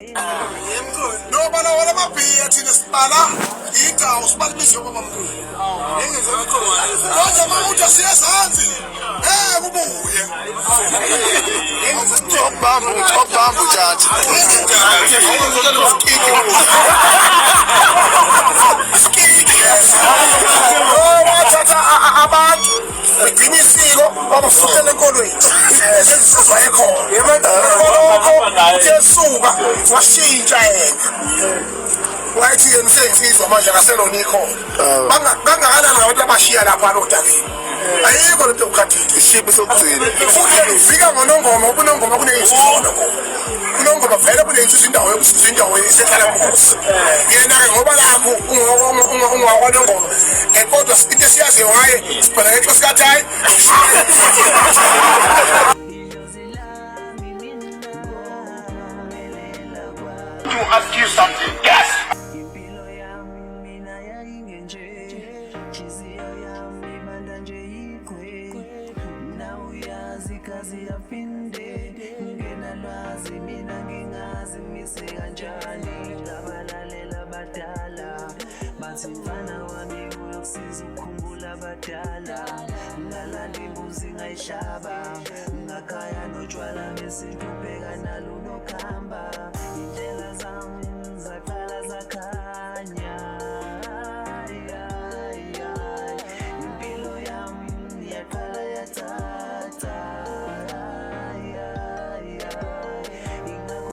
Nobala wala mabhiya thina sibala indawo sibala imizi yobabamkhulu. Kodwa uma uthi asiyezansi ngeke ubuye. Chokubamba, chokubamba ujaji. Wathatha abantu begcina isiko wabafukela enkolweni sezisizwa ekhona lokho uthe esuka washintsha yena wayethi yena useyinsizwa manje akaselona ikhona bangakanani ngabantu abashiya lapha lodakeni ayikho lento yokukhathile. Ishipi sokugcina. Futhi yena ufika ngonongoma ngoba unongoma kuneyinsizwa ngonongoma unongoma vele kuneyinsizwa indawo yokusiza indawo isehlala mkhosi yena-ke ngoba lapho ungakwanongoma kodwa into esiyaziyo ngaye sibhela ngexo sikathi hayi. To ask you something. Yes! Impilo yami mina yayingenje, nhliziyo yami ibanda nje yikhwe na uyazi igazi yaphinde ngingenalwazi mina ngingazi ngimise kanjani ngabalalela abadala bathi mfana wami uyokusiza ukukhumbula abadala ngalala imbuzi ngayihlaba ngakhaya notshwala besintu bheka nalunokhamba.